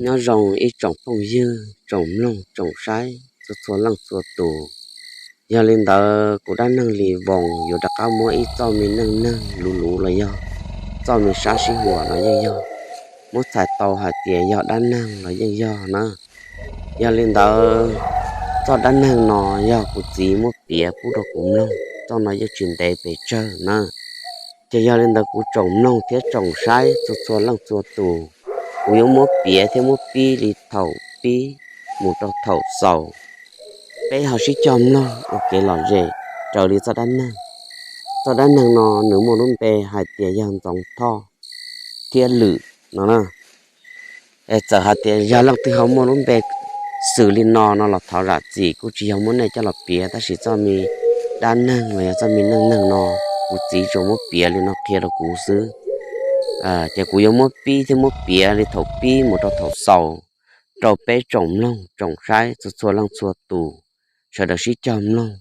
Nyob zoo ib tsoom phooj ywg, tsoom mloog, tsoom saib txhua txhua leej txhua tus. Yog li ntawd kuv Dab Neeg Lis Voos yuav rov qab muab ib txoj me neej neeg luv luv los yog txoj me sab sib huam los yeej yog, muab txhais tau hais tias yog dab neeg los yeej yog na. Yog li ntawd, txoj dab neeg no yog kuv txiv muab piav pub rau kuv mloog, txoj no yeej tsis ntev pes tsawg na. Ces yog li ntawd kuv tsoom mloog thiab tsoom saib txhua txhua leej txhua tus, kuv yuav muab piav thiab muab pib li thaum pib mus rau thaum xaus, peb ho sib cog mloog ua kev lom zem raws li txoj dab neeg. Txoj dab neeg no nws muaj lub npe hais tias yog Ntxoov Thoj thiab Lwm no na. Txawm hais tias yog leej twg ho muaj lub npe xws li no no los thov zam txim, kuj tsis yog muab nej coj los piav, tab sis txoj me dab neeg los yog txoj me neej neeg no kuv txiv tsuas muab piav li no qhia rau kuv xwb. Ces kuv yuav muab pib thiab muab piav li thaum pib mus rau thaum xaus rau peb tsoom mloog tsoom saib txhua txhua leej txhua tus sawv daws sib cog mloog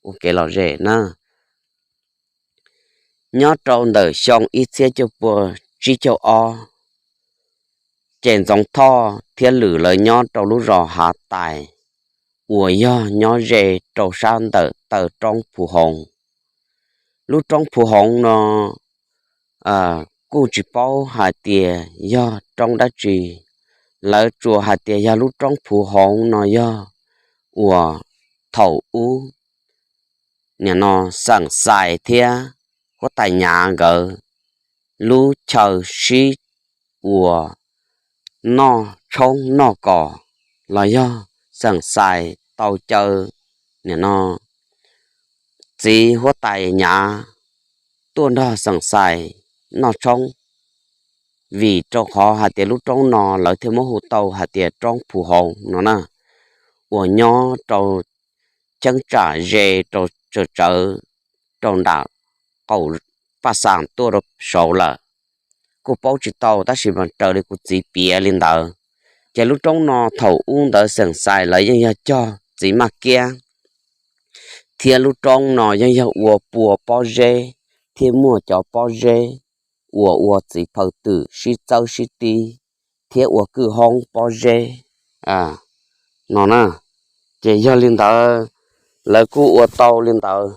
ua kev lom zem na. Nyob rau ntawm xyoo ib txhiab cuaj pua tsib caug ob, ces Ntxoov Thoj thiab Lwm lawv nyob rau lub zos Hav Tais uas yog nyob ze rau sab ntawm taw roob Phuv Hoov. Lub roob Phuv Hoov no kuj tsis paub hais tias yog roob dab tsi, lawv tsuas hais tias yog lub roob Phuv Hoov no yog uas thaum ub nim no Xeem Xais thiab huab tais Nyav nkawd lub chaw sib uas noj tshoob noj kos los yog Xeem Xais tau caw nim no txiv huab tais Nyav tuaj nrog Xeem Xais noj tshoob, vim rau qhov hais tias lub roob no lawv thiaj muab hu tau hais tias roob Phuv Hoov no na, uas nyob rau cheeb tsam ze rau tsawv tsawv rau nram qaum Paj Xas tuaj rau saud lawm. Kuj paub tsis tau tab sis mas raws li kuv txiv piav li ntawd. Ces lub roob no thaum ub ntawd Xeem Xais lawv yeej yog cog txiv Maj Kiab thiab lub roob no yeej yog ua pua pob zeb thiab muaj cov pob zeb uas ua txiv phaw twm sib txawb sib tib thiab ua kwj hoob pob zeb no na. Ces yog li ntawd, lawv kuj ua tau li ntawd.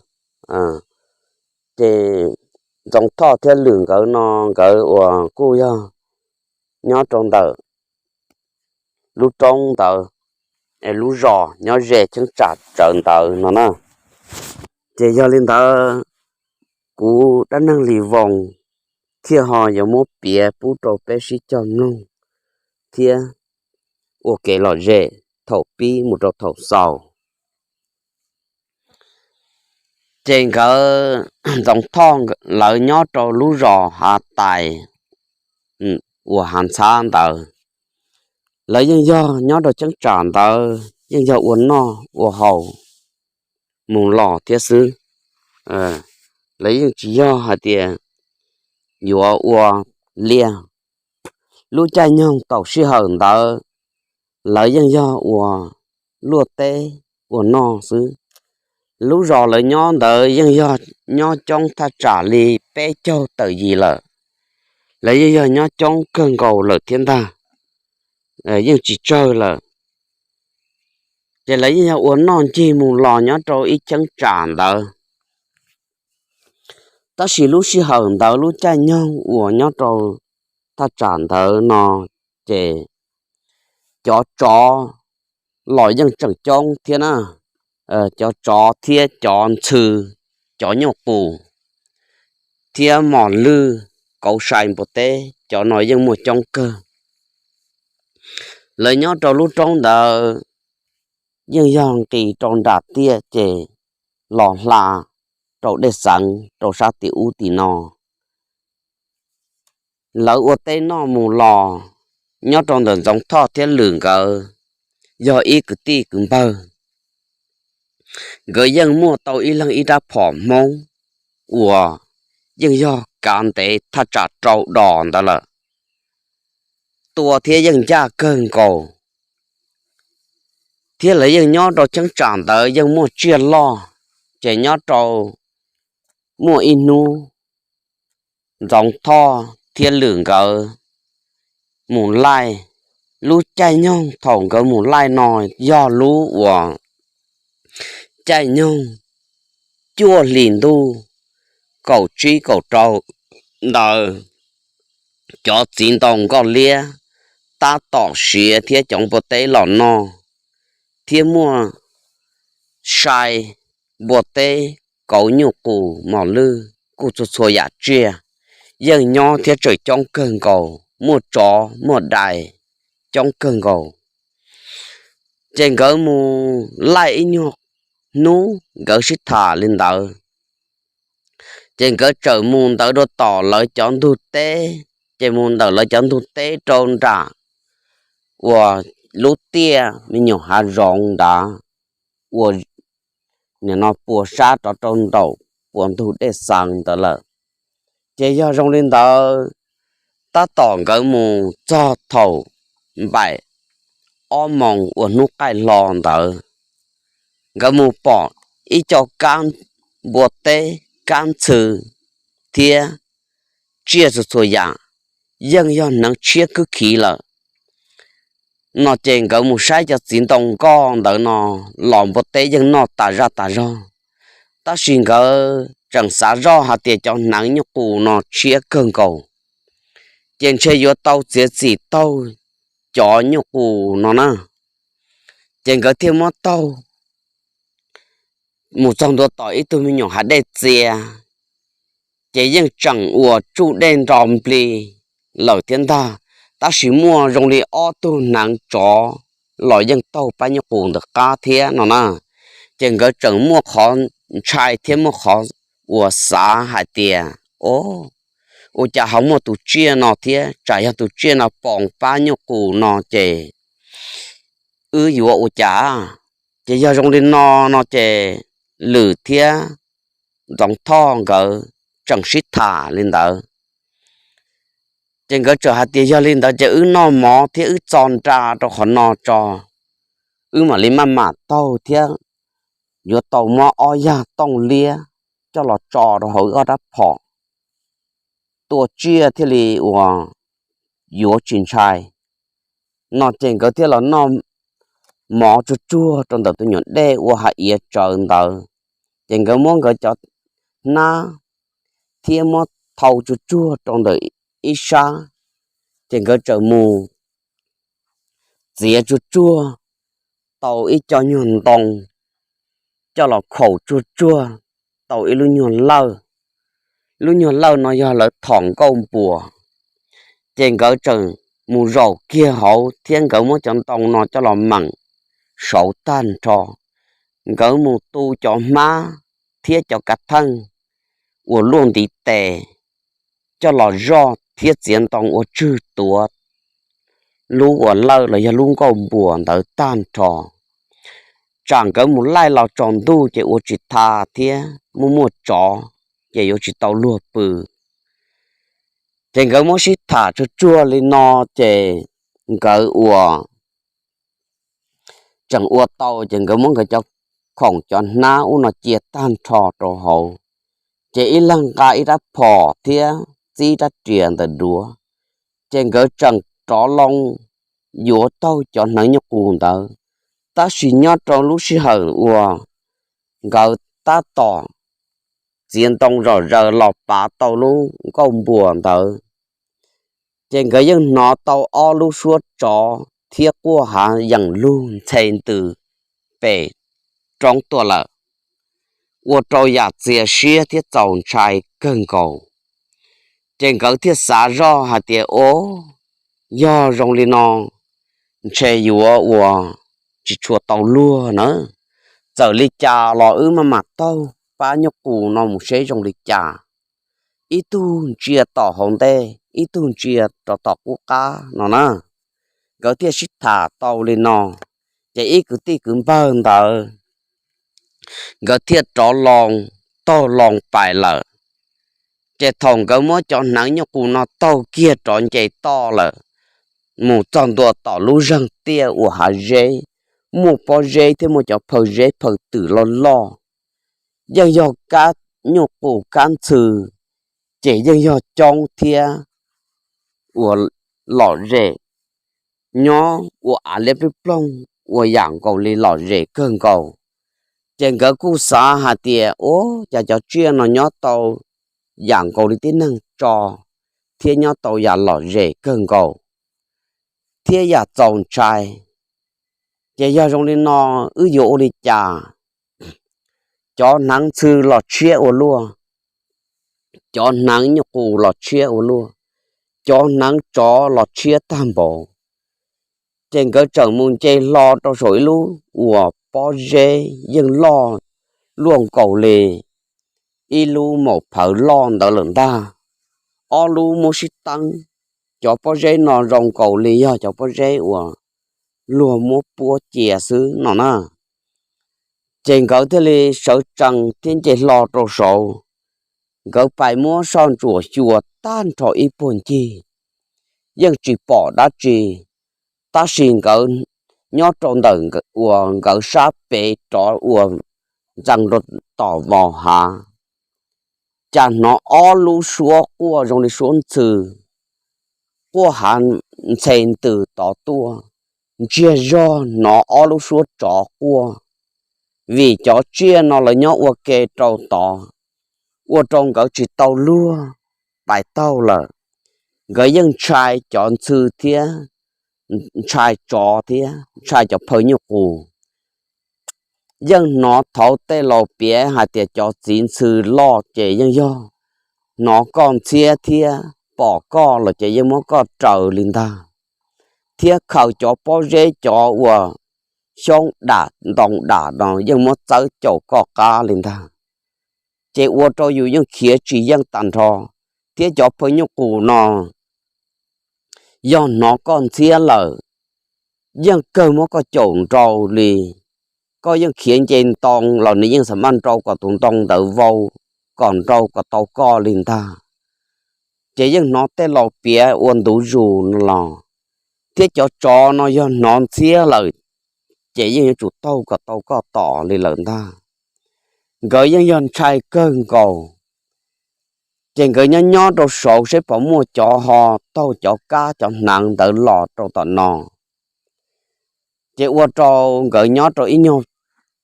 Ces Ntxoov Thoj thiab Lwm nkawd no nkawd uas kuj yog nyob rau ntawm lub roob ntawd, lub zos nyob ze cheeb tsam tsawv ntawd no na. Ces yog li ntawd, kuv Dab Neeg Lis Voos thiaj ho yuav muab piav pub rau peb sib cog mloog thiab ua kev lom zem thaum pib mus rau thaum xaus. Ces nkawd Ntxoov Thoj lawv nyob rau lub zos Hav Tais uas Hav Ntxhab ntawd, lawv yeej yog nyob rau cheeb tsam ntawd yeej yog ua noj ua haus mus los thiab xwb. Lawv yeej tsis yog hais tias yuav ua liaj. Lub caij nyoog thaum sij hawm ntawd lawv yeej yog ua luaj teb ua noj xwb. Lub zos lawv nyob ntawd yeej yog nyob coob thaj tsam li peb caug tawm yim lawm. Lawv yeej yog nyob coob kawg nkaus lawm thiab ntag, yeej tsis tsawg lawm. Ces lawv yeej yog ua noj ncig mus los nyob rau ib cheeb tsam ntawd. Tab sis lub sij hawm ntawd lub caij nyoog uas nyob rau thaj tsam ntawd no, ces cov tsov los yeej tseem coob thiab na. Cov tsov thiab cov ntxhw, cov nyuj qus thiab mos lwj, kauv sai npua teb, cov no yeej muaj coob kawg. Lawv nyob rau lub roob ntawd yeej yog nqis rau nram tiaj ces los hla rau dej xeev rau sab tim ub tim no. Lawv ua teb noj mus los nyob rau ntawm Ntxoov Thoj thiab Lwm nkawd yog ib kwv tij kwv npawg. Nkawd yeej muaj tau ib leeg ib rab phom Hmoob uas yeej yog kav ntev thaj tsam rau dos ntawd lawm, tua thiab yeej ncaj kawg nkaus. Thiab lawv yeej nyob rau cheeb tsam ntawd yeej muaj tsiaj loj, ces nyob rau muaj ib hnub Ntxoov Thoj thiab Lwm nkawd mus laij Lub caij nyoog thaum nkawd mus laij no yog lub uas caij nyoog cuaj hlis ntuj kaum tsib kaum rau ntawd, cov txiv ntoo nkoj liab tab tom siav thiab cov npua teb los noj, thiab muaj sai, npua teb, kauv, nyuj qus, mos lwj, kuj txhua txhua yam tsiaj yeej nyob thiab tseem coob kawg nkaus, muaj tsov muaj dais coob kawg nkaus. Ces nkawd mus laij ib nyuag hnub nkawd sib tham li ntawd, ces nkawd txawm mus ntawd rau tom lawv cov ntug teb, ces mus ntawm lawv cov ntug teb rau nram uas lub tiaj me nyuam hav zoov nrad, uas nim no puas sab rov rau nraum puas ntug dej xeev ntawd lawm. Ces yog zoo li ntawd, tab tom nkawd mus txog thaum npaum ob moos uas hnub qaij hlo ntawd, nkawd mus pom ib co kab npua teb, kab ntxhw thiab tsiaj txhua txhua yam yeej yog hneev tshiab khwb khiv lawm no. Ces nkawd mus saib cov txiv ntoo nkoj ntawd no los npua teb yeej noj tas zaj tas zog, tab sis nkawd tseem xav zoj hais tias cov hneev nyuj qus no tshiab kawg nkaus, ces ntshe yuav tau txiav txim taug cov nyuj qus no na. Ces nkawd thiaj muab taug mus txog ntua tom ib tug me nyuam hav dej txias, ces yeej tseem uas tsuj dej nro nplig lawm thiab ntag, tab sis muaj zoo li ob tug hneev tsov los yeej taug pab nyuj qus ntawm qab thiab no na. Ces nkawd tseem muaj qhov ntshai thiab muaj qhov uas xav hais tias, o, ua cas ho muaj tus tsiaj no thiab, tsam yog tus tsiaj no pom pab nyuj qus no ces wb yuav ua cas? Ces yog zoo li no no ces Lwm thiab Ntxoov Thoj nkawd tseem sib tham li ntawd. Ces nkawd txawm hais tias yog li ntawd ces wb noj mov thiab wb txo nra rau qhov no tso, wb mam li maj mam taug thiab yuav tau muab ob yag tooj liab coj los tso rau hauv wb ob rab phom, tua tsiaj thiaj li uas yuav tsis ntshai no. Ces nkawd thiaj los noj mov tsuag tsuag rau ntawm tus nyuam dej ua hav iav tsawv ntawd. Ces nkawd muab nkawd cov hnab thiab muab thau tsuag tsuag rau ntawm ib sab, ces nkawd txawm mus txiav tsuag tsuag tau ib co nyuag ntoo coj los khaum tsuag tsuag tau ib lub nyuag lawj. Lub nyuag lawj no yog lawv thom nkauj npuas. Ces nkawd tseem mus zaum kiag hauv thiab nkawd muab cov ntoo no coj los meem saud tag nrho. Nkawd mus tu cov hmab thiab cov kav theej uas luaj ntiv tes coj los zoj thiab txiav ntoo ua tswg tuav lub uas lawj los yog lub nkauj npuas ntawd tag nrho. Tsam nkawd mus laij los tsaus ntuj ces ua tsis tau thiab muaj muaj tsov ces yuav tsis tau luag pw. Ces nkawd muab sib tham tsuag tsuag li no, ces nkawd ua tseem ua tau, ces nkawd muab nkawd cov khoom cov hnab ub no cia tag nrho rau hauv, ces ib leeg nqa ib rab phom thiab txib rab riam ntawm duav, ces nkawd tseem rov loo yuav taug cov hneev nyuj qus ntawd. Tab sis nyob rau lub sij hawm uas nkawd tab tom txiav ntoo zom zaws los pav tau lub nkauj npuas ntawd, ces nkawd yeej hnov tau ob lub suab tsov thiab quaj hav yeem lug ntxhe ntws pem roob tuaj lawm, ua rau yam txias siab thiab txaus ntshai kawg nkaus. Ces nkawd thiaj xav zoj hais tias, o, yog zoo li no ntshe yuav ua tsis tshua tau luag na. Txawm li cas los wb maj mam taug pab nyuj qus no mus seb zoo li cas, ib tug ntsia tom hauv ntej, ib tug ntsia rau tom qub qab no na. Nkawd thiaj sib tham tau li no, ces ib kwv tij kwv npawg ntawd nkawd thiaj rov loo taug loo pais lawm. Ces thaum nkawd muab cov hneev nyuj qus no taug kiag rov nce toj lawm, mus txog ntua tom lub zeeg tiaj uas hav zeb, muaj pob zeb thiab muaj cov phawj zeb phawj twm loj loj, yeej yog kab nyuj qus kab ntxhw, ces yeej yog coob thiab uas lom zem nyob ua av liab ploog ploog ua yam nkaus li lom zem kawg nkaus. Ces nkawd kuj xav hais tias, Ua cas cov tsiaj no nyob tau yam nkaus li tib neeg tso thiab nyob tau yam lom zem kawg nkaus thiab yam txaus ntshai. Ces yog zoo li no, wb yuav ua li cas? Cov hneev ntxhw los tshiab ua luaj, cov hneev nyuj qus los tshiab ua luaj, cov hneev tsov los tshiab tag npaum. Ces nkawd tseem mus nce hlo rau saum ib lub uas pob zeb yeej loj luaj nkaus li ib lub maum phawv loj ntawd lawm ntag. Ob lub muab sib teeb, cov pob zeb no zoo nkaus li yog cov pob zeb uas luag muab puab cia xwb no na. Ces nkawd thiaj li sawv tsees thiab nce hlo rau saud. Nkawd pais muab soj ntsuam xyuas tag nrho ib puag ncig, yeej tsis pom dab tsi, tab sis nkawd nyob rau ntawm uas nkawd sab pem rov uas ntxees rau tom vos hav, cas hnov ob lub suab quaj zoo li suab ntxhw quaj hav ntxhe ntws tod tuaj, ntsiag zog hnov ob lub suab tsov quaj, vim cov tsiaj no lawv nyob ua ke rau tod, ua rau nkawd tsis tau luag pais taug lawm. Nkawd yeej ntshai cov ntxhw thiab ntshai tsov thiab ntshai cov phaw nyuj qus. Yeej hnov thaud tej laus piav hais tias cov txiv ntxhw loj ces yeej yog hnov koj ntxhiab thiab pom koj los ces yeej muab koj raws li ntag, thiab khaws cov pob zeb cov uas xyoob dam ntoo dam no yeej muab txawb caum koj qab li ntag. Ces ua rau yus yeej khiav tsis yeej tag nrho, thiab cov phaw nyuj qus no yog hnov koj ntxhiab lawm, yeej kawg muab koj caum nrau li. Koj yeej khiav nce ntoo los nws yeej xam maj nrau kom tus ntoo ntawd vau, kom nrau kom tau koj li ntag. Ces yeej hnov tej laus piav ua ntu zus no los, thiab cov tsov no yog hnov ntxhiab lawm, ces yeej yuav tsum taug kom tau koj tom li lawm ntag. Nkawd yeej yog ntshai kawg nkaus. Ces nkawd nyob nyob rau saud seb puas muaj cov ho taug cov kab cov hneev ntawd los rau tom no. Ces ua rau nkawd nyob rau ib nyuag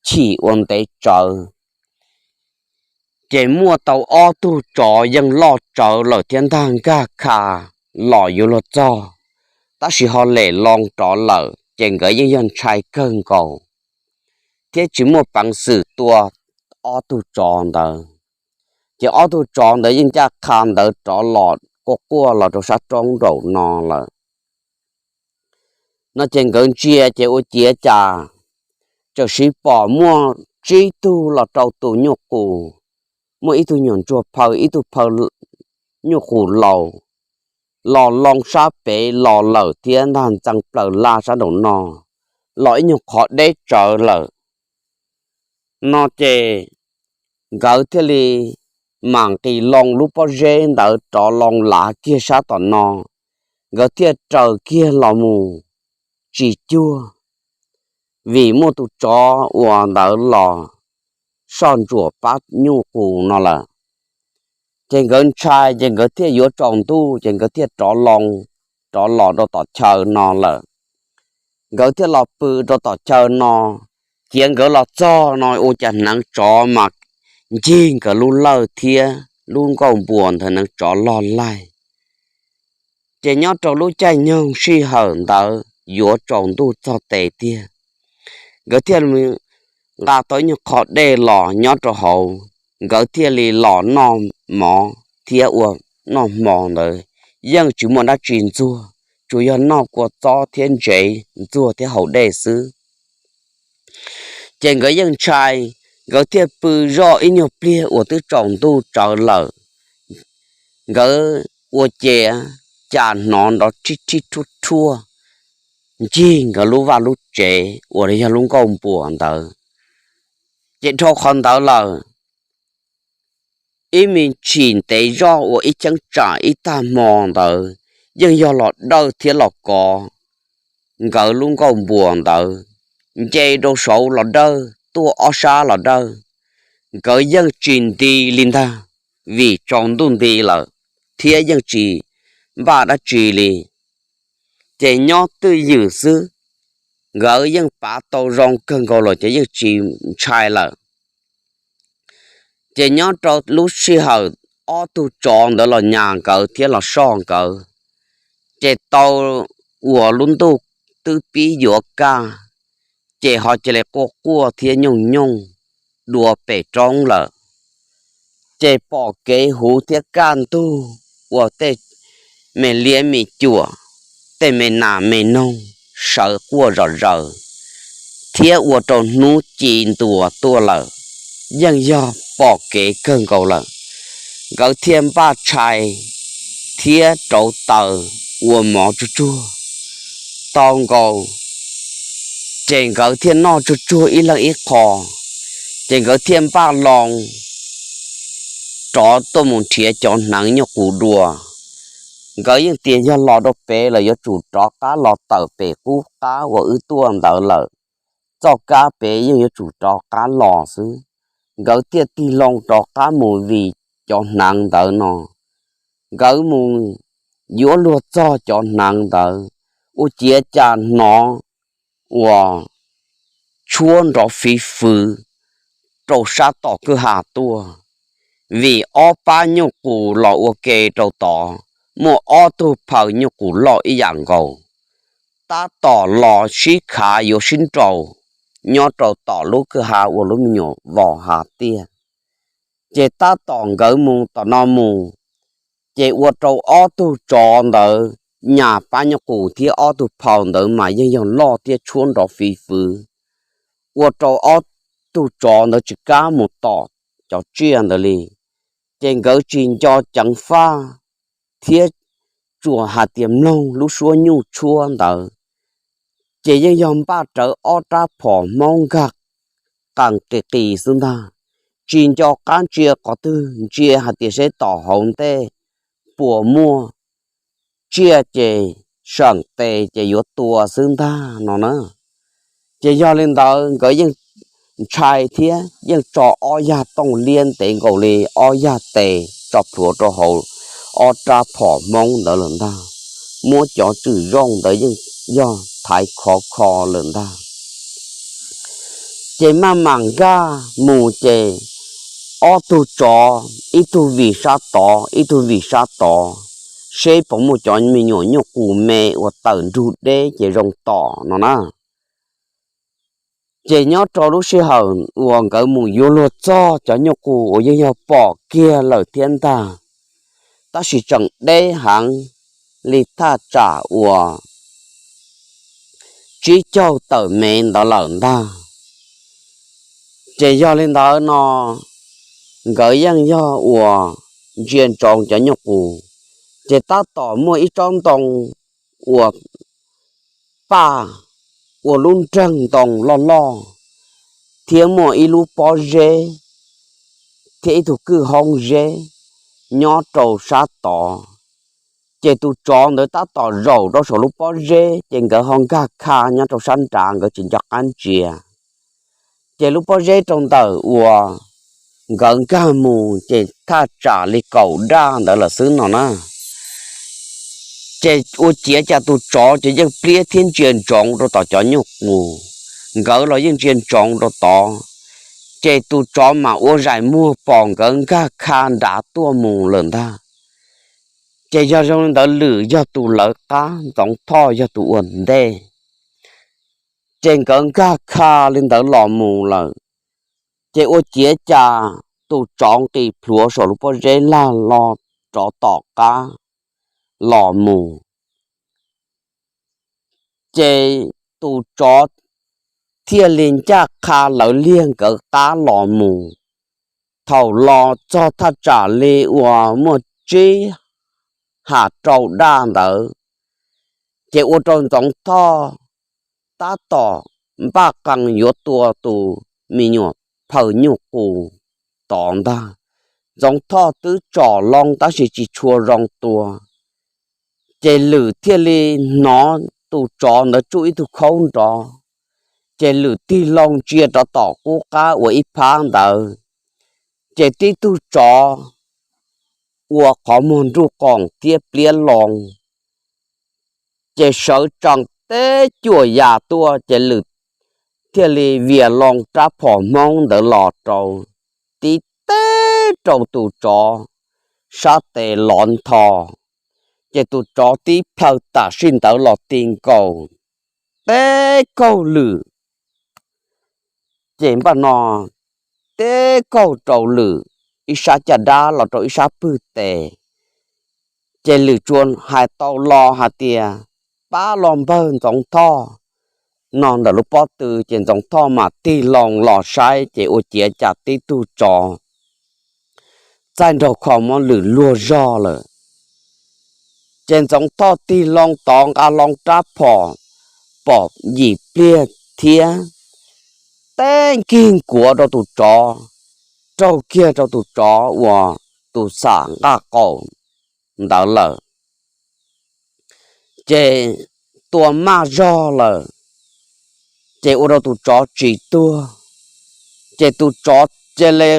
chim ua ntev tsawv, ces muaj tau ob tug tsov yeej loj tsawv lawm thiab ntag, nkag kha los yuav luag txog, tab sis ho lem loo rov lawm, ces nkawd yeej yog ntshai kawg nkaus thiab tsis muaj peev xwm tua ob tug tsov ntawd. Ces ob tug tsov ntawd yeej ncaj qha ntawd rov los quaj quaj los rau sab roob nraum no lawm. No ces nkawd ntsia ces ua ciav cas txawm siv pom muaj tsib tug los rau tus nyuj qus, muaj ib tug nyuam ntsuag phaw, ib tug phaw nyuj qus laus, los loo sab pem los lawm thiab ntag, ntxees plaws laj sab nraum no los ib nyuag qhov deb tsawv lawm. No ces nkawd thiaj li mam nqis loo lub pob zeb ntawd rov loo lav kiag sab tom no, nkawd thiaj raws kiag los mus tsis cuag, vim muaj tus tsov uas ntawd los soj ntsuam pab nyuj qus no lawm. Ces nkawd ntshai ces nkawd thiaj yuav tsaus ntuj ces nkawd thiaj rov loo, rov los rau tom chaw no lawm. Nkawd thiaj los pw rau tom chaw no, khiav nkawd los txog no ua cas hneev tsov mas ncig nkawd lub lawj thiab lub nkuaj npuas ntawd hneev tsov log laig. Ces nyob rau lub caij nyoog sij hawm ntawd yuav tsaus ntuj txog tes tiag, nkawd thiaj nqa tau ib nyuag qho dej los nyob rau hauv, nkawd thiaj li los noj mov thiab ua noj hmo ntawd yeej tsis muaj dab tsi ntxuag, tsuas yog noj kua txob thiab ntsev ntxuag thiab haus dej xwb. Ces nkawd yeej ntshai, nkawd thiaj pw zoj ib nyuag pliag uas twb tsaus ntuj tsawv lawm. Nkawd ua ciav cas hnov nrov rhib rhib rhuaj rhuaj ncig nkawd lub vaj lub tsev uas yog lub nkuaj npuas ntawd. Ces dhau qhov ntawd lawm, ib me ntsis ntev zoj uas ib cheeb tsam ib tag hmo ntawd yeej yog los dawj thiab los kov nkawd lub nkuaj npuas ntawd, nce rau saud los dawj, tuaj ob sab los dawj. Nkawd yeej tsis nti li ntag, vim tsaus ntuj nti lawm thiab yeej tsis npaj dab tsi li. Ces nyob twj ywm xwb, nkawd yeej pav tau zoo kawg nkaus los ces yeej tsis ntshai lawm. Ces nyob rau lub sij hawm ob tug tsov ntawd los nyas nkawd thiab los soj nkawd, ces tau uas lub ntuj twb pib yuav kaj, ces ho cia li quaj quaj thiab nyooj nyooj dua pem roob lawm. Ces pom kev huv thiab kaj ntug uas tej me liab me cuam, tej me nas me noog sawv quaj zom zaws, thiab ua rau hnub ci ntuas tuaj lawm, yeej yog pom kev kawg nkaus lawm. Nkawd thiaj npaj tshais thiab rauv taws ua mov tsuag tsuag tau nkaus, ces nkawd thiaj noj tsuag tsuag ib leeg ib qho, ces nkawd thiaj npaj loo rov tuaj mus nrhiav cov hneev nyuj qus dua. Nkawd yeej tias yog los rau pem lawm yuav tsum rov qab los tawm pem qub qab uas wb tuaj ntawd lawm, txoj kab pem yeej yuav tsum rov qab los xwb. Nkawd thiaj tig loo rov qab mus vim cov hneev ntawd no. Nkawd mus yuav luag txog cov hneev ntawd, ua ciav cas hnov uas tshuab nrov fiv fwv rau sab tom kwj ha tuaj, vim ob pab nyuj qus los ua ke rau tod, muaj ob tug phaw nyuj qus loj ib yam nkaus, tab tom los sib khav yuav sib nraus nyob rau tom lub kwj ha uas lub me nyuam vos ha tiaj. Ces tab tom nkawd mus tom no mus, ces ua rau ob tug tsov ntawd nyas pab nyuj qus thiab ob tug phaw ntawd mas yeej yog loj thiab tshuab nrov fiv fwv, ua rau ob tug tsov ntawd tsis kam mus tom cov tsiaj ntawd li. Ces nkawd tsis nco ceev faj thiab tsuas hais tias mloog lub suab nyuj tshuab ntawd, ces yeej yog npaj rawv ob rab phom Hmoob nkag qees qis qis xwb ntag. Tsis nco qab ntsia qhov twg, ntsia hais tias seb tom hauv ntej puas muaj tsiaj ces seem tes ces yuav tua xwb ntag no na. Ces yog li ntawd nkawd yeej ntshai thiab yeej tso ob yag tooj liab ntev nkaus li ob yag tes tso plhuav rau hauv ob rab phom Hmoob ntawd lawm ntag. Muab cov tswm zooj ntawd yeej yog thaiv khov kho lawm ntag. Ces maj mam nkag mus ces ob tug tsov ib tug vij sab tod ib tug vij sab tod, seb puas muaj cov me nyuam nyuj qus me uas tawm nrug deb ces zoo tom no na. Ces nyob rau lub sij hawm uas nkawd mus yuav luag txog cov nyuj qus uas yeej yog pom kiag lawm thiab ntag, tab sis tseem deb heev li thaj tsam uas tsib caug tawm mev ntawd lawm ntag. Ces yog li ntawd no, nkawd yeej yog uas ntsia ntsoov cov nyuj qus, ces tab tom muaj ib tsob ntoo uas paj ua lub nreeg ntoo loj loj, thiab muaj ib lub pob zeb thiab ib tug kwj hoob zeb nyob rau sab tod. Ces tus tsov ntawd tab tom zaum rau saum lub pob zeb, ces nkawd ho nkag kha nyob rau sab nrad, nkawd tsis nco qab ntsia. Ces lub pob zeb rau ntawm uas nkawd nkag mus ces thaj tsam li kaum daj ntawd lawm xwb no na. Ces ua ciav cas tus tsov ces yeej pliab thiab ntsia ntsoov rau tom cov nyuj qus, nkawd los yeej ntsia ntsoov rau tod. Ces tus tsov mas ua zais muag pom nkawd nkag kha nrad tuaj mus lawm ntag. Ces yog zoo li ntawd, Lwm yog tus lawv qab, Ntxoov Thoj yog tus ua ntej. Ces nkawd nkag kha li ntawd los mus lawm, ces ua ciav cas tus tsov nqis plhuav saum lub pob zeb lag los rov tom qab los mus. Ces tus tsov thiaj li ncaj qha lawv liag nkawd qab los mus. Thaum los txog thaj tsam li uas muaj tsib ham rau daj ntawd, ces ua rau Ntxoov Thoj tab tom npaj qees yuav tua tus me nyuam phaw nyuj qus tod ntag. Ntxoov Thoj twb tsom loo tab sis tsis tshua zoo tua. Ces Lwm thiaj li hnov tus tsov ntawd tsuj ib tug khaub nrov, ces Lwm tig loo ntsia rov tom qub qab uas ib phab ntawd, ces tib tug tsov ua qhov muag nruj qoom thiab pliab loo, ces sawv tsees teb cuaj ya tuaj ces Lwm thiaj li vias loo rab phom Hmoob ntawd los rau, tib teb rau tus tsov sab tes lov ntho, ces tus tsov tib plhaw tam sim ntawd los ti nkaus teb kaug Lwm. Ces npaj no teb kaug rau Lwm ib sab caj dab los rau ib sab pwg tes, ces Lwm tsuas hais tau los hais tias, pab los npawg Ntxoov Thoj no ntawm lub pob tw, ces Ntxoov Thoj mam tig loo los saib ces ua ciav cas tib tug tsov txaij nraug kho muab Lwm luag zog lawm. Ces Ntxoov Thoj tig loo tod nqa loo rab phom pom yim pliag thiab teb nkig nkuav rau tus tsov, raug kiag rau tus tsov uas tus xam nqaj qaum ntawd lawm, ces tua maj zog lawm, ces ua rau tus tsov tsis tuag, ces tus tsov cia li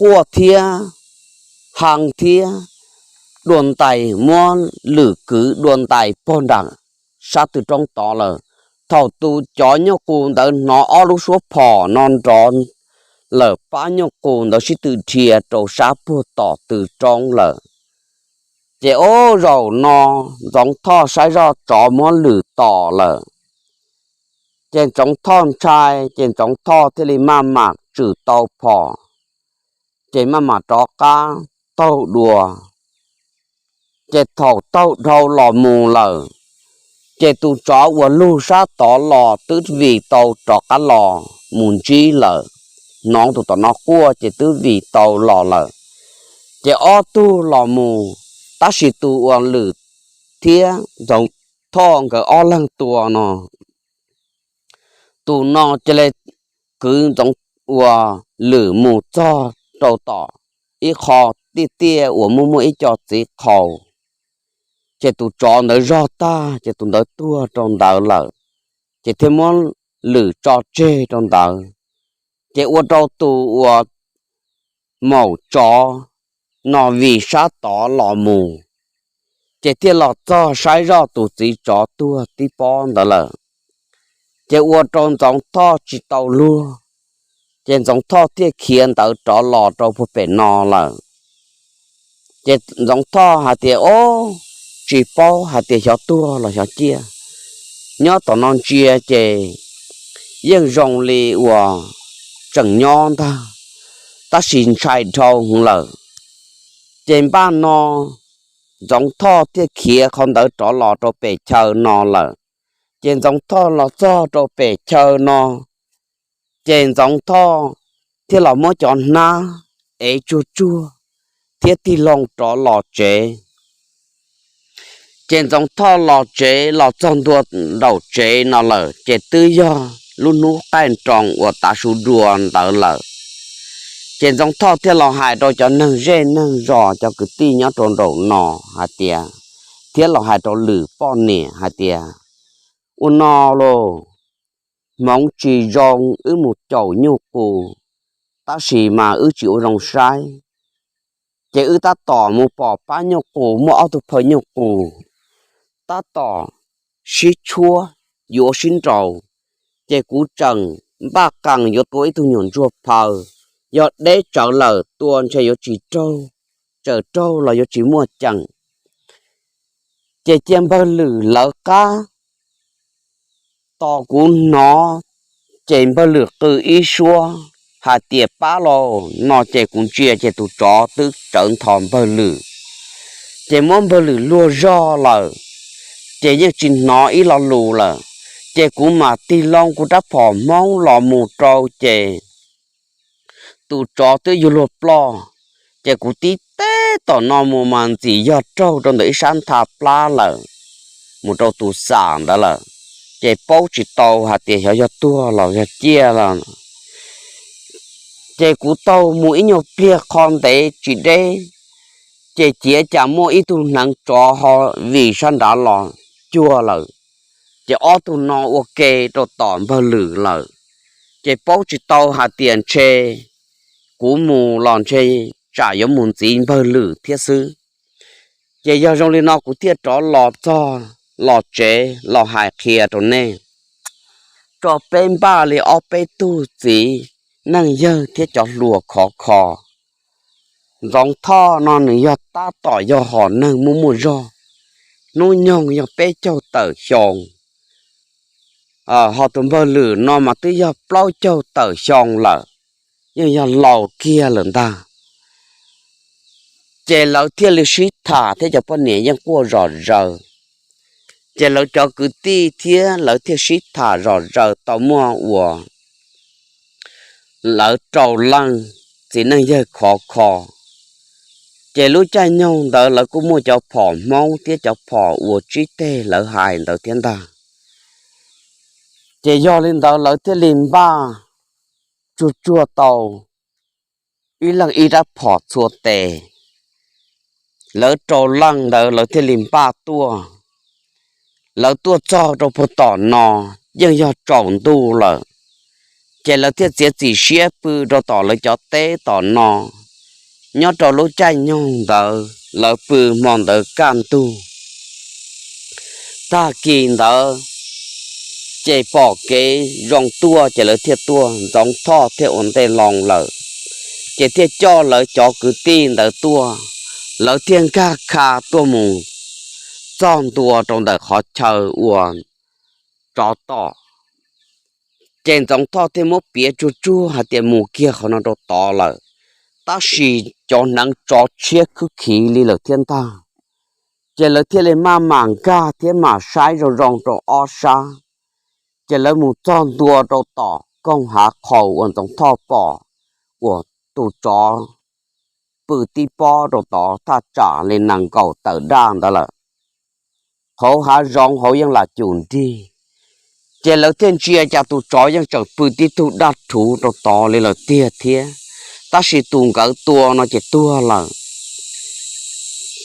quaj thiab hee thiab dua ntais muab Lwm kwv dua ntais pog nram sab tw roob tod lawm. Thaum tus cov nyuj qus ntawd hnov ob lub suab phom no nrov lawm, pab nyuj qus ntawd sib tw dhia rau sab puag tom tw roob lawm. Ces ub zaum no Ntxoov Thoj saib zoj tsov muab Lwm tom lawm, ces Ntxoov Thoj ntshai, ces Ntxoov Thoj thiaj li maj mam tswm tau phom, ces maj mam rov qab taug dua. Ces thaum taug dhau los mus lawm, ces tus tsov uas lug sab tod los twb vim tau rov qab los mus ntsib lawm. Hnov tus tom no quaj ces twb vim tau los lawm. Ces ob tug los mus, tab sis tus uas Lwm thiab Ntxoov Thoj nkawd ob leeg tua no, tus no cia li kwv Ntxoov uas Lwm mus txog rau tom ib qho tiaj tiaj uas muaj muaj ib co txiv qhaus, ces tus tsov ntawd zog tag ces tus ntawd tuag rau ntawd lawm, ces thiaj muab Lwm tso tseg rau ntawd. Ces ua rau tus uas maum tsov no vim sab tod los mus, ces thiaj los txog saib zoj tus txiv tsov tuag tib pob ntawd lawm. Ces ua rau Ntxoov Thoj tsis tau luag, ces Ntxoov Thoj thiaj khiav ntawd rov los rau puag pem no lawm. Ces Ntxoov Thoj hais tias, o, tsis paub hais tias xyov tuag los xyov ciaj. Nyob tom no ntsia ces yeej zoo li uas tseem nyob ntag, tab sis ntshai dhau hwv lawm. Ces npaj no Ntxoov Thoj thiaj khiav qhov ntawd rov los rau pem chaw no lawm. Ces Ntxoov Thoj los txog rau pem chaw no, ces Ntxoov Thoj thiaj los muab cov hnab ev tsuag tsuag thiab tig loo rov los tsev. Ces Ntxoov Thoj los tsev los txog ntua nraum tsev no lawm ces twb yog lub hnub qaij nroos uas tav su dua ntawd lawm. Ces Ntxoov Thoj thiaj los hais rau cov neeg zej neeg zos cov kwv tij nyob rau nraum no hais tias, thiab los hais rau Lwm poj niam hais tias, ua no lauj, hmoov tsis zoo wb mus caum nyuj qus, tab sis mas wb tsis ua zoo saib, ces wb tab tom mus pom pab nyuj qus muaj ob tug phaw nyuj qus tab tom sib tshuab yuav sib nraus, ces kuv tseem npaj qees yuav tua ib tug nyuam ntsuag phaw, yog deb tsawv lawm tua ntshe yuav tsis raug, tsawm raug los yuav tsis muaj ceem. Ces cia npawg Lwm lawv qab tos kuv hnov, ces npawg Lwm qw ib suab hais tias pab lauj no ces kuv ntsia ces tus tsov twb tsawv ntho npawg Lwm, ces muab npawg Lwm luag zog lawm, ces yeej tsis hnov ib lo lus lawm. Ces kuv mam tig loo kuv rab phom Hmoob los mus rau ces tus tsov twb yuav luag ploj, ces kuv tib teb tom no mus mas ntxim yog raug rau ntawm ib sab ntha plab lawm, mus rau tus xam ntawd lawm, ces paub tsis tau hais tias xyov yog tuag los yog ciaj lawm. Ces kuv taug mus ib nyuag pliag qho ntev tsis deb, ces ciav cas muaj ib tug hneev tsov ho vim sab nrad los cuag lawm, ces ob tug no ua ke rau tom npawg Lwm lawm, ces paub tsis tau hais tias ntshe kuv mus los ntshe tsam yuav mus ntxiv npawg Lwm thiab xwb. Ces yog zoo li no kuv thiaj rov los txog los tsev los hais qhia rau nej, tso peb npaj li ob peb tug txiv neej yawg thiab cov hluas khov kho. Ntxoov Thoj no nws yog tab tom yog hom neeg muaj muaj zog, hnub nyoog yog peb caug tawm xyoo, ho tus npawg Lwm no mas twb yog plaub caug tawm xyoo lawm, yeej yog laus kiag lawm ntag. Ces lawv thiaj li sib tham thiab cov poj niam yeej quaj zom zaws. Ces lawv cov kwv tij thiab lawv thiaj sib tham zom zaws tau muaj uas lawv rau leej txiv neej yawg khov kho. Ces lub caij nyoog ntawd lawv kuj muaj cov phom Hmoob thiab cov phom uas tsib teg lawv hais ntawd thiab ntag. Ces yog li ntawd lawv thiaj li npaj tsuag tsuag tau ib leeg ib rab phom txhua tes. Lawv rau leej ntawd lawv thiaj li npaj tuaj. Lawv tuaj txog rau puag tom no yeej yog tsaus ntuj lawm, ces lawv thiaj txiav txim siab pw rau tom lawv cov teb tom no. Nyob rau lub caij nyoog ntawd lawv pw hmo ntawd kaj ntug. Tag kis ntawd ces pom kev zoo tuaj ces lawv thiaj tuaj, Ntxoov Thoj thiaj ua ntej loo lawm, ces thiaj coj lawv cov kwv tij ntawd tuaj. Lawv thiaj nkag kha tuaj mus txog ntua rau ntawm qhov chaw uas tsov tom. Ces Ntxoov Thoj thiaj muab piav tsuag tsuag hais tias mus kiag qhov no rau tod lawm, tab sis cov hneev tsov tshiab khwb khiv li lawm thiab ntag. Ces lawv thiaj li maj mam nkag thiab mam saib zoo zoo rau ob sab. Ces lawv mus txog ntua rau tom koog hav qhaus uas Ntxoov Thoj pom uas tus tsov pw tib pob rau tod thaj tsam li nees nkaum tawm daj ntawd lawm. Hauv hav zoov hauv yeej lam cum nrig, ces lawv thiaj ntsia cas tus tsov yeej tseem pw tib tug daj rhuv rau tod li lawm tiag thiab, tab sis tus nkawd tua no ces tuag lawm.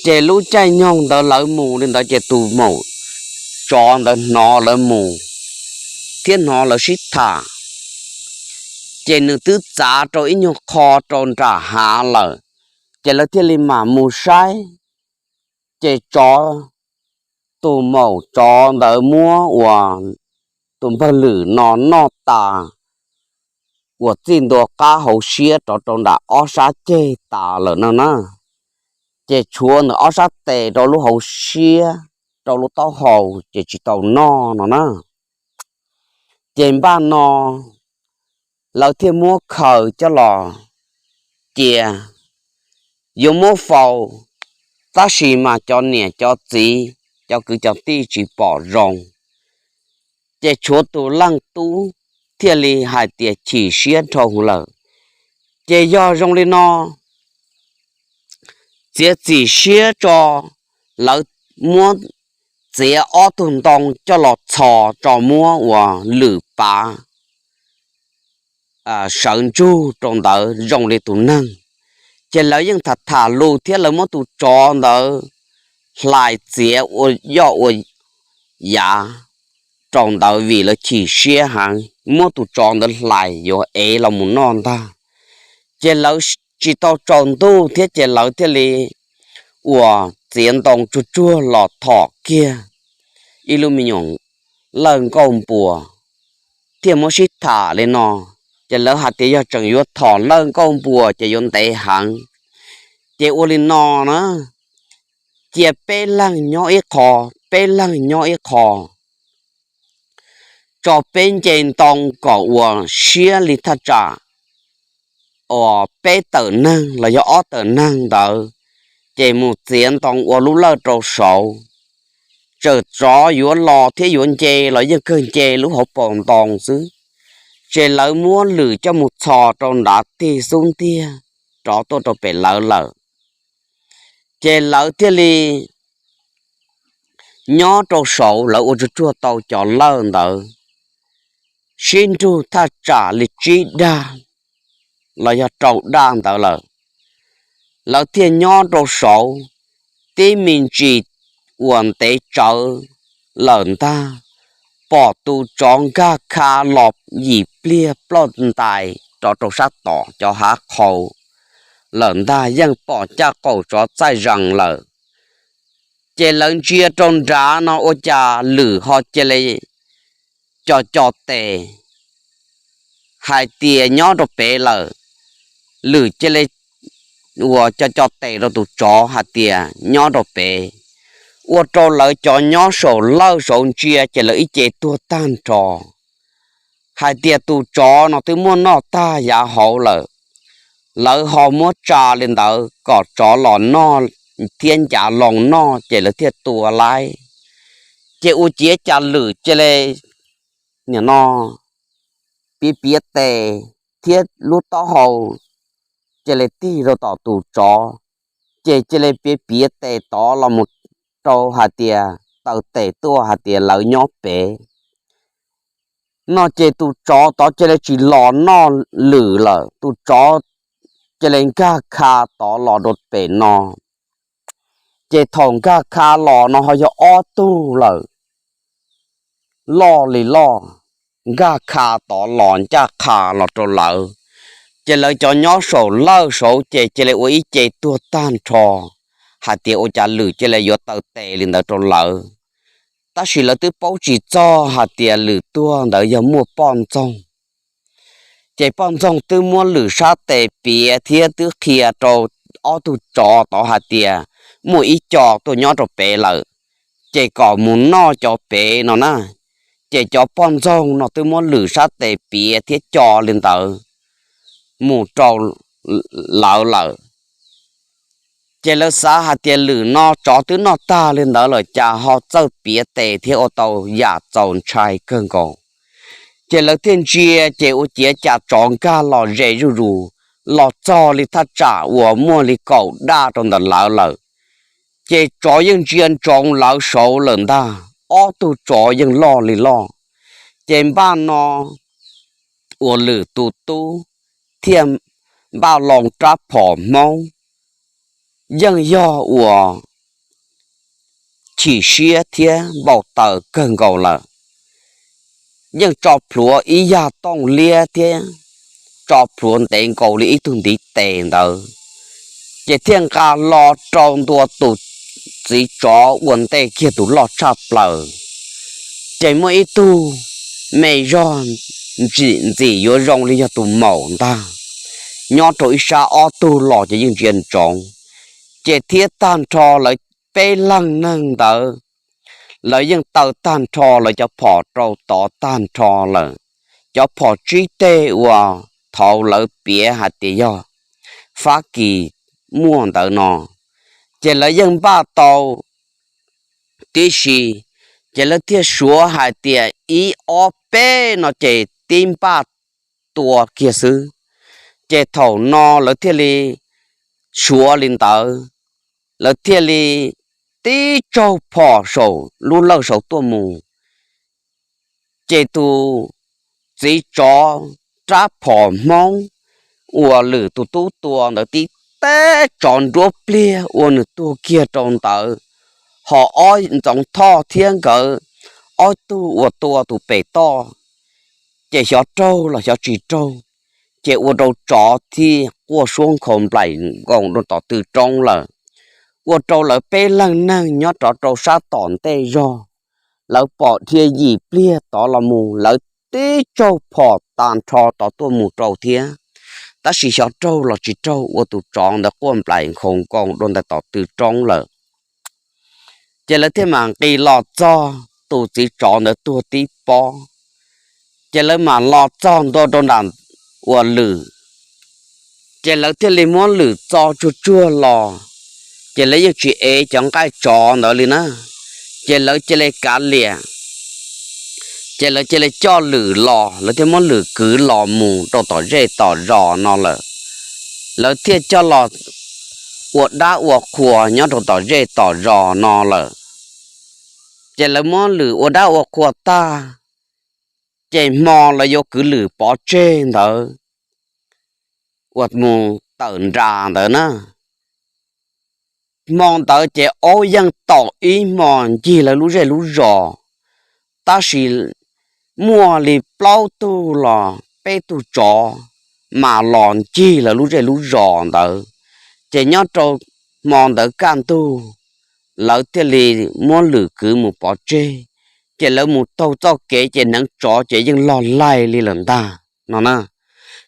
Ces lub caij nyoog ntawd lawv mus li ntawd ces tus maum tsov ntawd hnov lawv mus thiab hnov lawv sib tham, ces nws twb txav rau ib nyuag qho rau nram hav lawm, ces lawv thiaj li mam mus saib. Ces tsov, tus maum tsov ntawd muab uas tus npawg Lwm no noj tas uas txij ntua qab hauv siab rov rau nram ob sab ceg tas lawm no na. Ces tshuav nws ob sab tes rau lub hauv siab, rau lub taub hau ces tsis tau noj no na. Ces npaj no lawv thiaj muab khaws coj los cia, yuav muab faus, tab sis mas cov niam cov txiv, cov kwv cov tij tsis pom zoo, ces tshuav tus leej tub thiaj li hais tias chim siab dhau lawm. Ces yog zoo li no, txiav txim siab tso, lawv muab txiav ob tug ntoo coj los txhos tso muab uas Lwm pav sawv ntsug rau ntawd zoo li tus neeg. Ces lawv yeej tham tham lus thiab lawv muab tus tsov ntawd hlais txiav ua yoj ua yav rau ntawd vim lawv chim siab heev, muab tus tsov ntawd hlais yuav ev los mus noj ntag. Ces lawv tsis tau tsaus ntuj thiab ces lawv thiaj li uas txiav ntoo tsuag tsuag los thom kiag ib lub me nyuam lawj nkauj npua, thiaj muab sib tham li no. Ces lawv hais tias yog tseem yuav thom lawj nkauj npua ces yuav ntev heev. Ces ua li no na, cia peb leeg nyob ib qho, peb leeg nyob ib qho, tso peb nce ntoo kom uas siab li thaj tsam uas peb tawm neeg los yog ob tawm neeg ntawd, ces mus txiav ntoo ua lub lawj rau saud. Txawm tsov yuav los thiab yuav nce los yeej kawg nce lub hauv paus ntoo xwb. Ces lawv muab Lwm coj mus txhos rau nrad tig xub ntiag rov tuaj rau pem lawv lawm. Ces lawv thiaj li nyob rau saud, lawv ua tsuag tsuag tau cov lawj ntawd sib nrug thaj tsam li tsib dag los yog rau dag ntawd lawm. Lawv thiaj nyob rau saud tib me ntsis uas ntev tsawv lawm ntag, pom tus tsov nkag kha los yim pliag ploj ntais rov rau sab tom cov hav qhaus lawm ntag, yeej pom caj qaum tsov txaij zees lawm. Ces lawv ntsia rau nrad no ua cas Lwm ho cia li co co tes hais tias nyob rau pem lawm. Lwm cia li uas co co tes rau tus tsov hais tias nyob rau pem, ua rau lawv cov nyob saum lawj saud ntsia ces lawv ib ce tuag tag nrho hais tias tus tsov no twb muab noj tag yav hauv lawm. Lawv ho muab tsa li ntawd kom tsov los noj thiab ncav loo noj ces lawv thiaj tua laib. Ces ua ciav cas Lwm cia li nim no piav piav tes thiab lub taub hau cia li tig rau tom tus tsov, ces cia li piav piav tes tod los mus rau hais tias taw tes tuaj hais tias lawv nyob pem no ces tus tsov tod cia li tsis los noj Lwm lawm, tus tsov cia li nkag kha tod los rau pem no. Ces thaum nkag kha los no ho yog ob tug lawm, loj li loj, nkag kha tod los ncaj qha los rau lawv. Ces lawv cov nyob saum lawj saud ces cia li ua ib ce tuag tag nrho hais tias ua cas Lwm cia li yuav taw tes li ntawd rau lawv. Tab sis lawv twb paub tsis txog hais tias Lwm tuag ntawd yog muaj poj ntxoog. Ces poj ntxoog twb muab Lwm sab tes piav thiab twb qhia rau ob tug tsov tod hais tias muaj ib co tuaj nyob rau pem lawm, ces kom mus noj cov pem no na. Ces cov poj ntxoog no twb muab Lwm sab tes piav thiab co li ntawd mus rau lawv lawm. Ces lawv xav hais tias Lwm no tsov twb noj tag li ntawd lawm cas ho txawj piav tes thiab ua tau yam txaus ntshai kawg nkaus. Ces lawv thiaj ntsia ces ua ciav cas tsov nkag los ze zuj zus, los txog li thaj tsam uas muaj li kaum daj rau ntawm lawv lawm. Ces tsov yeej ntsia ntsoov lawv saud lawm ntag, ob tug tsov yeej loj li loj. Ces npaj no uas Lwm tus tub thiaj npaj loo rab phom Hmoob, yeej yog uas chim siab thiab npau taws kawg nkaus lawm. Yeej tso plhuav ib yag tooj liab thiab tso plhuav ntev nkaus li ib tug ntiv tes ntawd, ces thiaj nqa los rau ntua tus txiv tsov ua ntej kiag tus loj tshaj plaws. Ces muaj ib tug me zog ntxim yuav zoo li yog tus maum ntag, nyob rau ib sab ob tug los ces yeej ntsia ntsoov. Ces thiab tag nrho lawv peb leeg neeg ntawd, lawv yeej taw tag nrho lawv cov phom rau tod tag nrho lawm, cov phom tsib teg uas thaud lawv piav hais tias yog Fab Kis muaj ntawd no, ces lawv yeej npaj tau tib si. Ces lawv thiaj suav hais tias ib ob peb no ces tib npaj tua kiag xwb. Ces thaum no lawv thiaj li suav li ntawd, lawv thiaj li tib tsaug phom saum lub lawj saud tuaj mus. Ces tus txiv tsov rab phom Hmoob uas Lwm tus tub tua ntawd tib teb tsov nruab pliag ua nws tuag kiag rau ntawd, ho ob ntxoov Thoj thiab nkawd ob tug uas tua tus pem toj, ces xyov raug los xyov tsis raug, ces ua rau tsov thiaj quaj suab nkhaus nplaim nkoos rau tom tw roob lawm. Ua rau lawv peb leeg neeg nyob rov rau sab tom ntej zog, lawv pom dhia yim pliag tod los mus lawv tib tsaug phom tag nrho tod tuaj mus rau thiab, tab sis xyov raug los tsis raug ua tus tsov ntawd quaj nplaim nkhaus nkoos dua ntawm tom tw roob lawm. Ces lawv thiaj mam nqis los txog tus txiv tsov ntawd tuag tib pob. Ces lawv mam los txog ntua rau nram uas Lwm, ces lawv thiaj li muab Lwm txo tsuag tsuag los, ces lawv yeej tsis ev cov nqaij tsov ntawd li na. Ces lawv cia li kav liam, ces lawv cia li coj Lwm los, lawv thiaj muab Lwm kwv los mus rau tom zej tom zos no lawm. Lawv thiaj coj los ua dab ua qhua nyob rau tom zej tom zos no lawm. Ces lawv muab Lwm ua dab ua qhua tag, ces hmo lawv yuav kwv Lwm pov tseg ntawd uas mus tawm nras ntawd na, hmo ntawd ces aub yeej tom ib hmo ncig lawv lub zej lub zos, tab sis muaj li plaub tug los peb tug tsov mas los ncig lawv lub zej lub zos ntawd. Ces nyob rau hmo ntawd kaj ntug, lawv thiaj li muab Lwm kwv mus pov tseg. Ces lawv mus taug txoj kev ces hneev tsov ces yeej log laig li lawm ntag no na.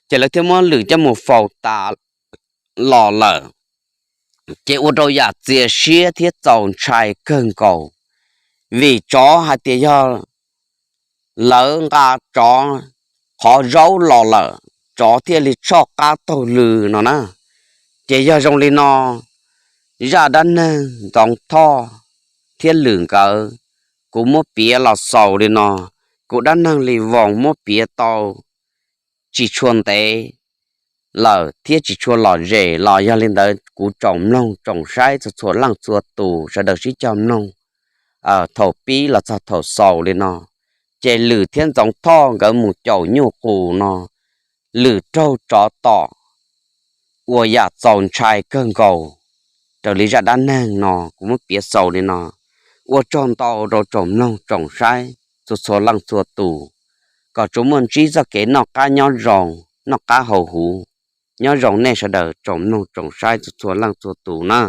Ces lawv thiaj muab Lwm coj mus faus tas los lawm. Ces ua rau yam txias siab thiab txaus ntshai kawg nkaus, vim tsov hais tias yog lawv nqa tsov qhov zaub los lawm, tsov thiaj li tshoj qab taug lw no na. Ces yog zoo li no, zaj dab neeg Ntxoov Thoj thiab Lwm nkawd, kuv muab piav los xaus li no. Kuv dab neeg Lis Voos muab piav tau tsis tshua ntev lawm thiab tsis tshua lom zem los, yog li ntawd kuv tsoom mloog tsoom saib txhua txhua leej txhua tus sawv daws sib cog mloog thaum pib los txog thaum xaus li no. Ces Lwm thiab Ntxoov Thoj nkawd mus caum nyuj qus no, Lwm raug tsov tom ua yam txaus ntshai kawg nkaus. Raws li zaj dab neeg no kuv muab piav xaus li no. Ua tsaug ntau rau tsoom mloog tsoom saib txhua txhua leej txhua tus, kom tsuas muaj ntsib txoj kev noj qab nyob zoo, noj qab haus huv, nyob zoo nej sawv daws tsoom mloog tsoom saib txhua txhua leej txhua tus na.